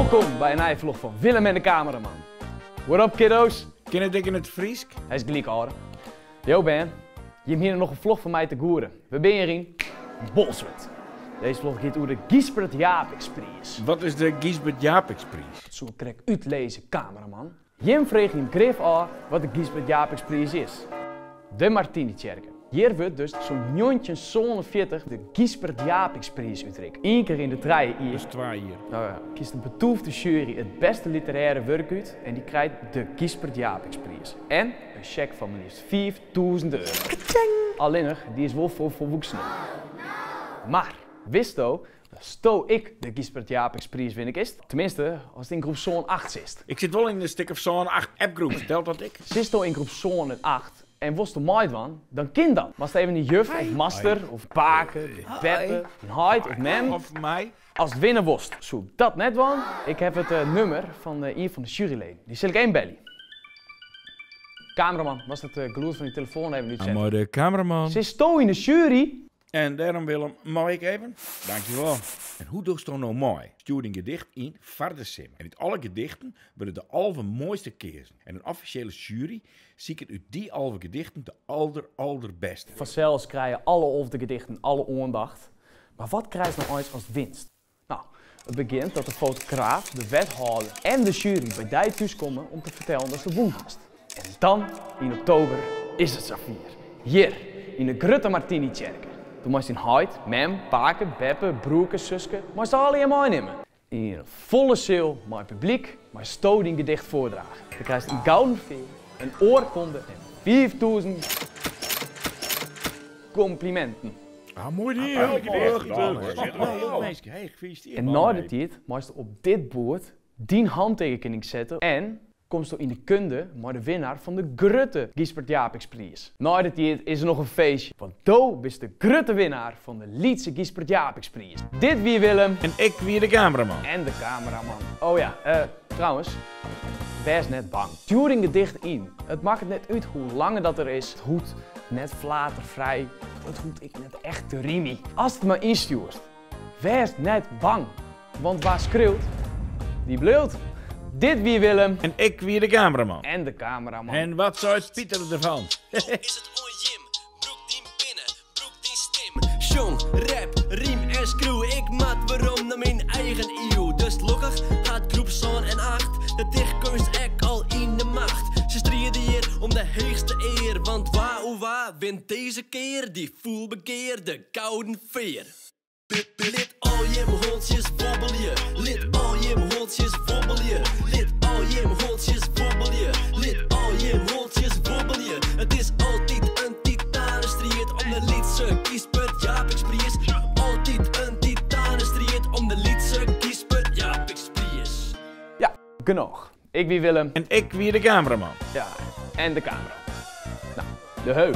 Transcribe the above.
Wolkom by in nije vlog fan Willem en de cameraman. What up kiddo's? Kin it ek yn it Frysk? Hy is gelyk âlder. Jo bern, jim hiene noch in vlog fan my te goede. We binne hjir yn Bolsward. Dizze vlog giet oer de Gysbert Japicxpriis. Wat is de Gysbert Japicxpriis? Dat soe ik krekt útlizze, kameraman. Jim freegje jim grif ôf wat de Gysbert Japicxpriis is. De Martinitsjerke. Hjir wurdt dus sûnt 1947 de Gysbert Japicxpriis útrikt. Ien kear yn de trije jier. Dat is twa jier. Oh ja. Kiest in betûfte sjuery it bêste literêre wurk út en dy krijt de Gysbert Japicxpriis. En in sjek fan mar leafst 5000 euro. Allinnich, dy is wol foar folwoeksenen. Mar, witsto datsto ek de Gysbert Japicxpriis winne kinst? Teminsten, ast yn groep sân acht sitst. Ik sit wol yn in stik of sân, acht appgroeps, telt dat ek? Sitsto yn groep sân en acht en wolsto meidwaan, dan kin dat. Moatst even dyn juf of master of pake, beppe, dyn heit of mem. Of my. Ast winne wolst, soe ik dat net dwaan. Ik haw it nummer fan ien fan de juryleden. Dy sil ik even belje. Kameraman, moatst it gelûd fan dyn telefoan even útsette. Mei de kameraman. Sitsto yn de sjuery? En dêrom Willem, mei ik even? Dankjewol. En hoe dochsto no mei? Stjoer dyn gedicht yn foar de simmer. En út alle gedichten wurde de 11 moaiste keazen. En in offisjele sjuery siket út dy 11 gedichten de alder, alderbêste. Fansels krije alle 11 gedichten alle oandacht. Mar wat krijst no eins ast winst? No, it begjint dat de fotograaf, de wethâlder en de sjuery by dy thús komme om te fertellen datsto wûn hast. En dan, yn oktober, is it safier. Hjir, yn de Grutte Martinitsjerke. Do meist dyn heit, mem, pake, beppe, broerke, suske, meist allegear meinimme. Yn in folle seal mei publyk meisto dyn gedicht foardrage. Do krijst in gouden fear, in oarkonde en 5000 kompliminten. Ah, moai dien, joh. En nei de tiid meist op dit boerd dyn hantekening sette en komsto yn de kunde mei de winnaar fan de grutte Gysbert Japicxpriis. Nei de tiid is der noch in feestje, want do bist de grutte winnaar fan de lytse Gysbert Japicxpriis. Dit wie Willem. En ik wie de kameraman. En de kameraman. Oh ja, trouwens, wês net bang. Stjoer dyn gedicht yn. It makket net út hoe lang dat der is. It hoecht net flaterfrij, it hoecht ek net echt te rimjen. Ast it mar ynstjoerst, wês net bang. Want wa skriuwt, dy bliuwt. Dit wie Willem. En ik wie de kameraman. En de kameraman. En wat seit Pieter derfan? Is it oan jim? Brûk dyn pinne, brûk dyn stim. Sjong, rap, rym en skriuw. Ik moat werom nei myn eigen iuw. Dus lokkich hat groep sân en acht de dichtkeunst ek al yn de macht. Se stride hjir om de heechste ear, want wa o wa wint dizze kear dy fûlbegearde gouden fear? Lit al jim holtsjes wobbelje, lit al jim holtsjes wobbelje, lit al jim holtsjes wobbelje, lit al jim holtsjes wobbelje. It is altyd in titanestriid om de lytse Gysbert Japicxpriis. Altyd in titanestriid om de lytse Gysbert Japicxpriis. Ja, genôch. Ik wie Willem. En ik wie de kameraman. Ja, en de kamera. No, de heu.